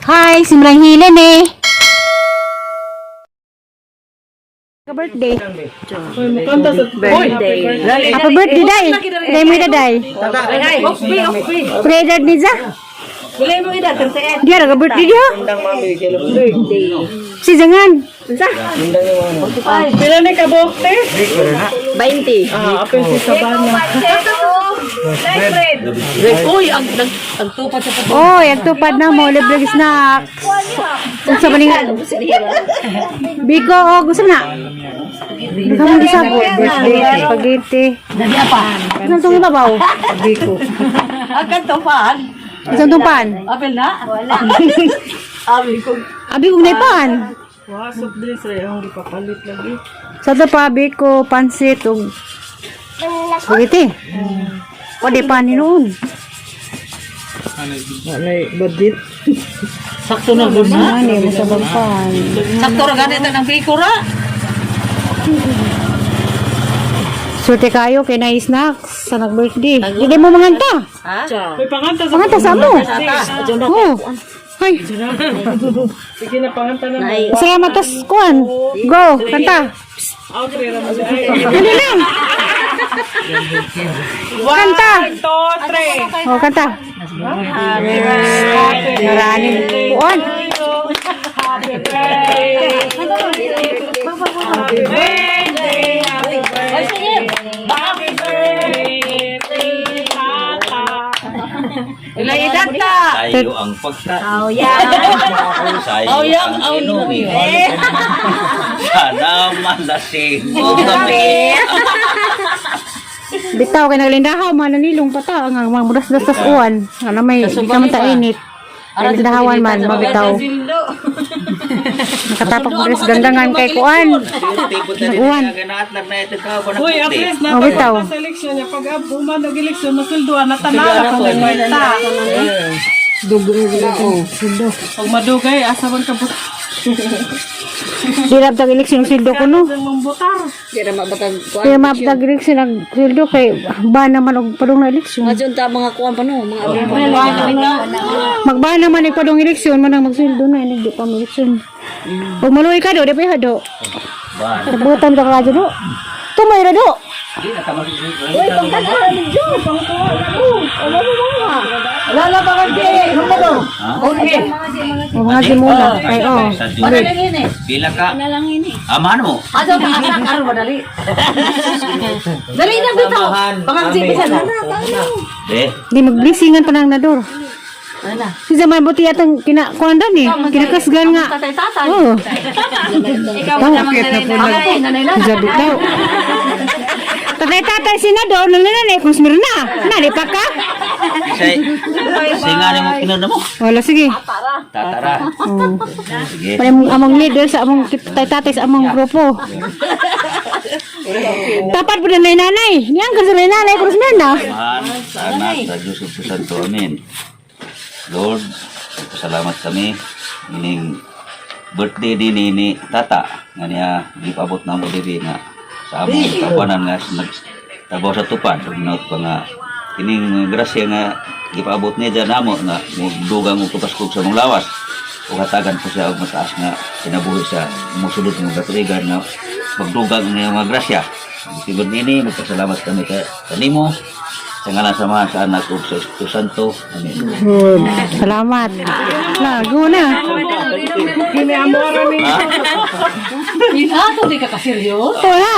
Hi, simrang hilen eh. Birthday. Happy birthday, day. Day mo ida, day. Pray dad ni za. Dia ada birthday dia. Si jangan. Pila ni ka bokte? 20. Apel si Sabana. Uy, ang tupad sa pagod. Oh, tupad na mo libre snacks. Sa balingan. Biko, oh, gusto na. Biko mo gisabot. Birthday, spaghetti. Dali apa? Isang tong ibabaw. Biko. Ang kantopan. Isang tong pan. Apel na? Wala. Abi ko. Abi kong naipan. Wasok din sa yung ipapalit lagi. Sa pa, biko, pansit, ug spaghetti. Pwede pa ni noon. May budget. Sakto na gud na. Ano, masabang pan. Sakto ra ganito ng biko ra. Swerte kayo kay na snacks sa nag-birthday. Hindi mo manganta. Ha? May panganta sa Manganta sa mo. Oh. Hay. sige na panganta na. Salamat tas kuan. Go, kanta. Out re ra mo. Dali lang. Kanta. 1, 2, 3. Oh, kanta. Naranin. Kuan. Happy birthday. Happy birthday. Happy birthday. Happy birthday. Tata. Ilang edad ka? Tayo ang pagkain. Oh, yeah. Tayo ang inumin. Sana malasing mo kami. Bitaw kay naglindahaw mananilong pata ang mga mudas-das tas uwan. Ano may kaman ta init. Naglindahawan man mabitaw. Nakatapak mo res gandangan kay kuan. Nag-uwan. Uy, at least na Oh, bitaw. sa eleksyon niya. Pag buman nag-eleksyon, masulduan na tanala kung may kwarta. Pag madugay, asaban ka buta. Dirab tag eleksyon ng sildo ko no. Ang mambutar. Kira mabatag kuan. Kaya maptag eleksyon ng sildo kay ba naman og padung na eleksyon. Madyon ta mga kuan pa no, mga abri pa. Magba naman og padung eleksyon man ang magsildo na hindi pa mo eleksyon. Pag maluwi ka do, di pa hado. Sabutan ka radyo do. Tumay ra do. Wala pa kan di. Ano do? Okay. O mga simula. Ay oh. Pila ka? Amahan mo. Asa ka asa karo dali. Dali na bitaw. Pangagsi bisa na. Eh, Di magblisingan pa nang nador. Ana. Si zaman buti atang kinakuandan eh. Kinakasgan nga. Tatay-tatay. Oh. Ikaw na man nanay na. Sabi daw. Tatay-tatay senador nanay kung smirna. Nali pa ka? singa na mo kinuna mo. Wala sige. Tatara. Oh. Sige. Paling among leader sa among tatay sa among grupo. Tapat po na nanay. Niyan ka sa nanay kung smirna. Amahan, anak, sa Diyos at sa Santo. Amen. Lord, salamat kami. Ining birthday din ni Tata. Nga niya, ipabot na mo diri nga sa among kapanan nga nagtabaw sa tupad. Naut pa nga, ining grasya nga ipabot niya dyan namo nga magdugang mo tupaskog sa mong lawas. O hatagan po siya og mataas nga sinabuhi sa musulod ng katurigan nga magdugang niya mga grasya. Sigod nini, magpasalamat kami kanimo. Sa ngalan samahan sa anak ug sa Espiritu Santo. Amen. Good. Salamat. Lago na. Kini amora ni. Ato di ka kaseryo. Wala.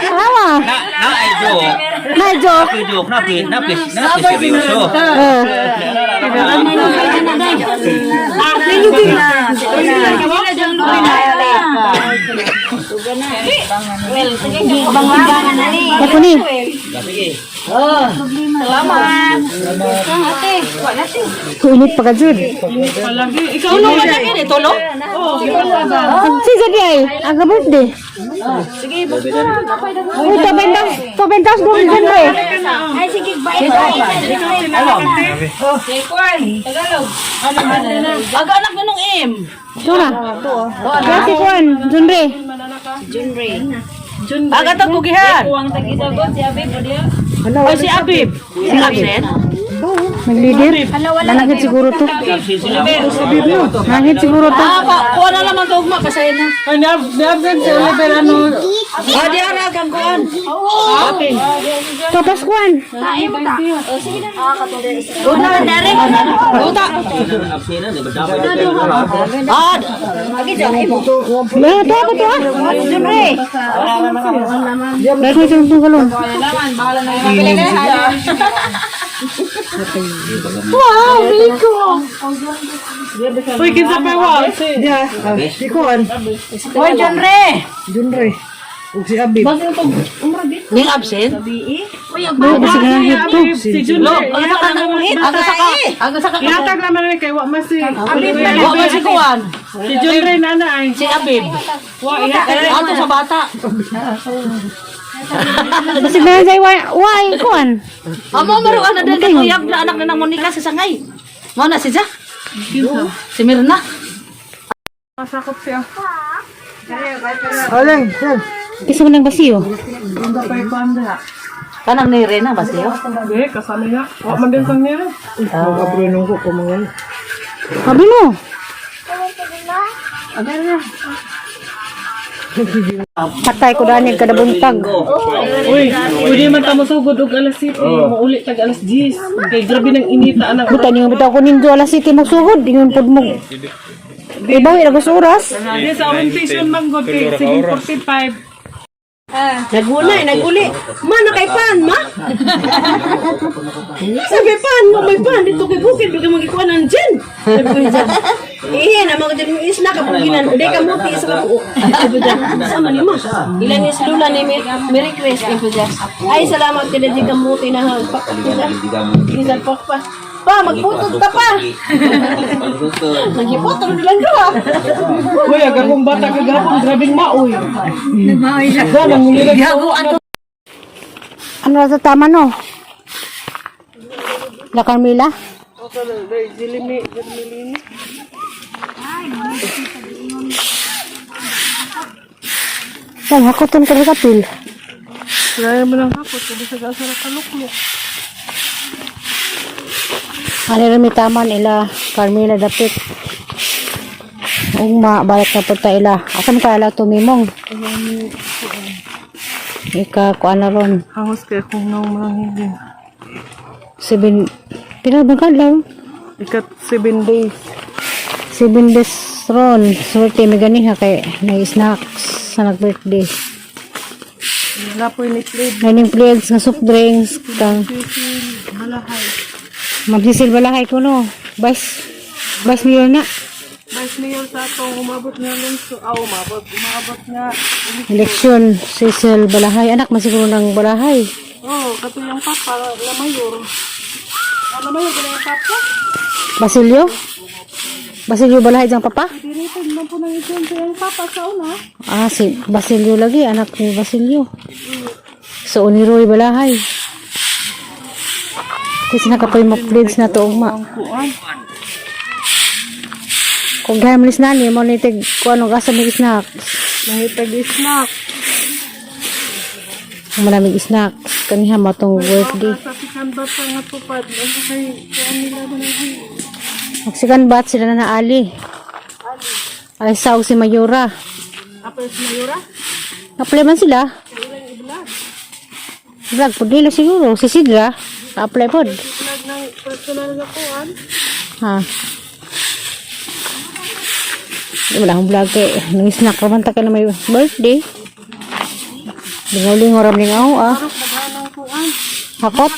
Salamat. Ay joke. Na joke. Ay joke. Napis seryoso. Ako ni. Sige. Salamat. Kuinit pa ka jud. Palagi. Ikaw Tulo ka na kini, tulo? Si jadi ay aga birthday. Uy, tabentas dong dyan re. Ay sige, bye. Aga anak mo nung M. Ito na. Kaya si Juan, dyan re. Aga tag kugihan. Ay si Abib. Si Absent. Nag-leader? Nanangit siguro to. Nanangit siguro to. Kuha na naman to, ugma, pasayin na. Ay, ni-absent si Oliver, ano? Di ara, gangguan. Tapos kuan. Una, dari. Uta. Lagi dyan, ay mo. Ano to? Ako to ah. Junre. Dahil ko itong tunggalon. Wow, Rico. Uy, kinsa pa wa? Hoy, Junre. Ning absent? Kasi ganahit to. Si Junlo. Aga sa Ihatag naman ni kay wa mas si Wa man si Kuan. Si Junre nanay. Si Abib. Wa ihatag. Ato sa bata. Kasi ganahit sa iway kuan. Amo maruan na din uyab na anak na ng Monica sa sangay. Mo na si Ja. Si Mirna. Masakop siya. Kasi mo nang basiyo. Ang pay panda. Kanang ni Rena ba siyo? Be, kasama niya. Wa man din sang nila. Sabi mo. Patay ko dani kada buntag. Uy, pwede man ta masugod og alas 7. Mauli tag alas 10. Kay grabe nang inita anak. Buta niyo bitaw ko ninyo alas 7 magsugod. Ingon pod mo. Ibawi na gusto oras. Di sa orientation man god kay sige 45. Nagulay, naguli. Mana kay pan, ma? Sabi pan, mo may pan dito kay bukid bigay mo gikuan ang gin. Eh, na mga dyan yung isna kapuginan. Uday ka mo, tiis ka po. Sabi dyan, sama ni ma. Ilan is lula ni Merry Christmas. Ay, salamat tila di ka mo, tinahagpak. Isan pa pa. Pa, magputog ka pa. Nagiputog lang ka. Uy, agar kong bata kagapon, grabing maoy. Maoy siya. Ganang nilag. Ano na sa tama no? La Carmela? Saan hakoton ka rin kapil? Kaya mo lang hapot, hindi sa gasa na kaluklok. Ano rin may taman ila Carmela dapit. Ugma, balik na po ta ila. Asan ka ila tumimong? Ika, kuan na ron. Hangos kaya kung naong mga hindi. 7, pinabangkad lang. Ikat 7 days. 7 days ron. Swerte, may ganiha kay may snacks sa nag-birthday. Wala po yung liquid. Naining plates nga soft drinks. Kang Malahay. magsisil balahay ko no. Vice mayor na. Vice Mayor sa atong umabot nga lunso. Umabot nga. Eleksyon, Cecil Balahay. Anak, masiguro ng Balahay. Oh, kato yung papa, la mayor. La mayor, gano'n yung papa. Basilio? Basilio Balahay diyang papa? Dito naman po ng isyon sa yung papa sa una. Ah, si Basilio lagi. Anak ni Basilio. So, ni Roy Balahay. Kasi nakapoy mo plates na to, ugma. Kung gaya mo na ni, mo nitig kung anong kasa may snacks. Nangitag snack. Kung maraming snacks, kaniha mo itong birthday. Sa sikan ba pa nga tupad. Ano kay kuhan nila ba ng Magsikan bat sila na naali. Ay, saw si Mayura. Apa yung mayura? Apply man sila. Vlog po nila siguro. Si Sidra, apply po. Vlog ng personal na kuhan. Ha. Wala akong vlog eh. Nang snack naman ta ka na may birthday. Lingaw-lingaw ram lingaw ah. Naghanang kuhan. Hakot.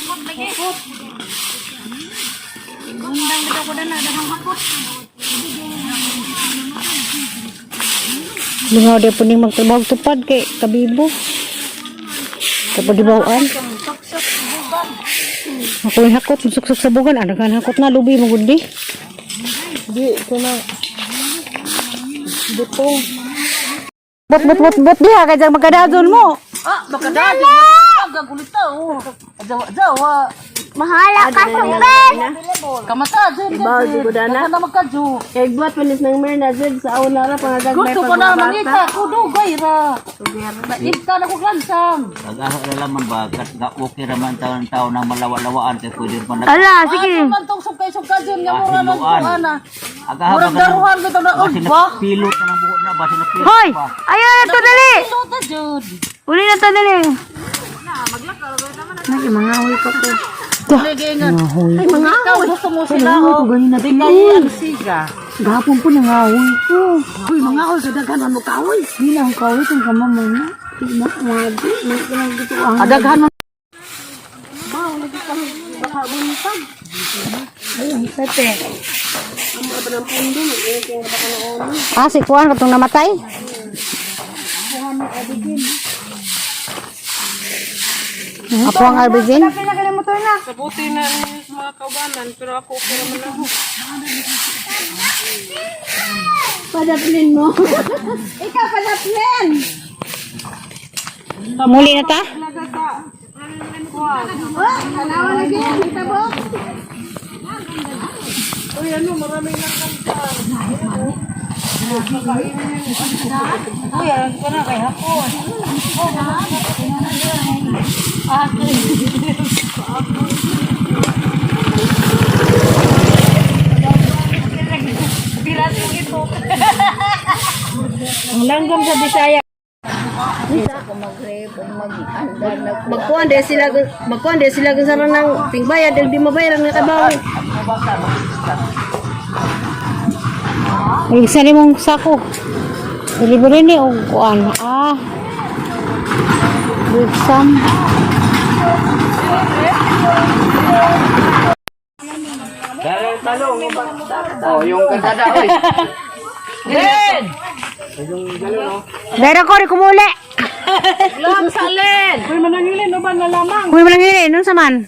Lingaw din po ning magtrabaho tupad kay kabibo. Kapag dibawaan. Ako yung hakot. Suksok sa bugan. Ano kan hakot na. Lubi mo gundi. Di, ito na. Butong. Bot diha. Kaya magkadadon mo. Ah, makadali. Gagulit tao. Jawa. Mahala ka sumpet. Kamata, Jen. Bawa di ko dana. Kana magkadyo. Kaya buat panis ng merna dyan sa una ra pangagagmay Gusto ko na mangita, kudugay ra. Baita na ko lansang. Agaho na laman ba, kat nga okay naman taon-taon ng malawa-lawaan kaya pwede rin man Ala, sige. Man tong sukay-sukay Jen nga mura man kuana. Agaho Murag daruhan bitaw na Basi ba? pilot na ng buhok na, basi na pilot Hoy, pa. ayaw na to dali. Lota Jud. Uli na to dali. Ay, mga huy pa ko. Ligingan. Ay mga ikaw gusto mo sila oh. Tingnan ang siga. Gapon po nangahoy ko. Uy mga ol kadaghan mo kaoy. Hindi na ang kawit ang kamamay na. Adaghan mo. Ah, si Kuan katong namatay? Ako ang Arbizin? Kabuti na niyo sa mga kaubanan, pero ako okay naman ako. Padaplin mo. Ikaw padaplin! Muli na ta? Kanawa lagi yan, kita mo? Uy, ano, maraming nakanta. Uy, alam ko na kay hapon. Ang langgam sa Bisaya. Magkuhan din sila kung saan ng tingbayad dahil di mabayaran ng kabawi. Ay, isa ni mong sako. Delivery ni o Kuan. Ah. With some. Oh, yung kantada, oy. Len! Dara ko, kumuli. Lam salen. Uy, manangilin o ba na lamang? Kuya mo lang yun, nun sa man.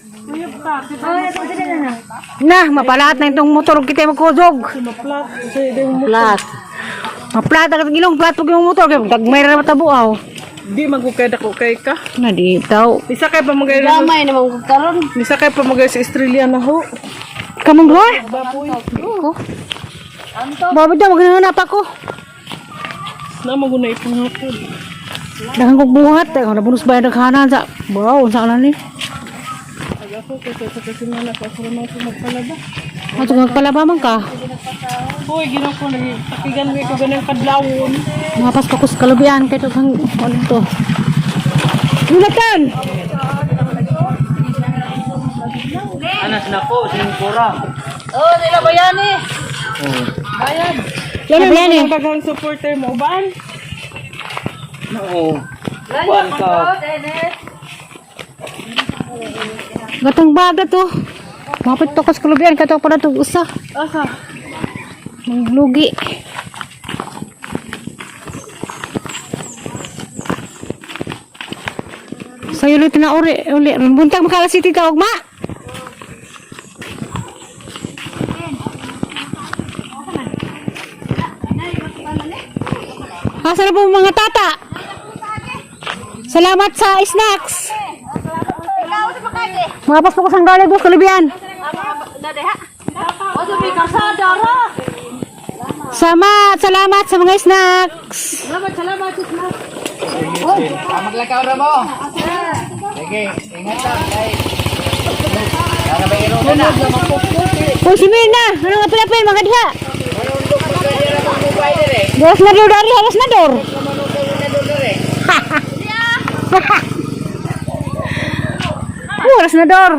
Na, mapalaat na itong motor kita magkudog. Maplat. Kasi din mo. Plat. Maplat agad gilong plat pag yung motor kay dagmay ra matabuaw. Di magkukay ko kay ka. Na di taw. Isa kay pa magay Damay naman ko karon. Isa kay pa magay sa Australia na ho. Kamong duha? Ko. Babi daw maghanap ako. Na maguna itong hapon. Daghang kog buhat ay nabunus ba daghanan sa. Wow, unsa na ni? Ako kasi sa kasinana ko sa mga magpalaba. Ato magpalaba man ka. Hoy, ginaw ko nang takigan ko ganang kadlawon. Mapas ko kus kalubian kay kang ano to. Ulatan. Anas na po, sinungkura. Oh, nila bayani. Bayan. Lalo Sabi yan mo eh. ang daghang supporter mo ban? Oo. Kuan ka. Gatang baga to. Mapit to kus kalubian kay to para to usa. Asa? Manglugi. Sayo ulit na uli. Buntag makalasiti ka, Ogma. Asa na po mga tata? Salamat sa snacks. Mapas po ko sang galing ko, Kalibian. O sabi kasada ra. Salamat sa mga snacks. Salamat. Maglakaw na mo. Sige, ingat lang. Para bayro ka na. Uy, si Mirna, ano nga pinapin, mga diha? Manundok mo ka dyan ang mobile dire. Gawas na dor dari, halos na dor. Manundok mo na doon dire. Halos na dor.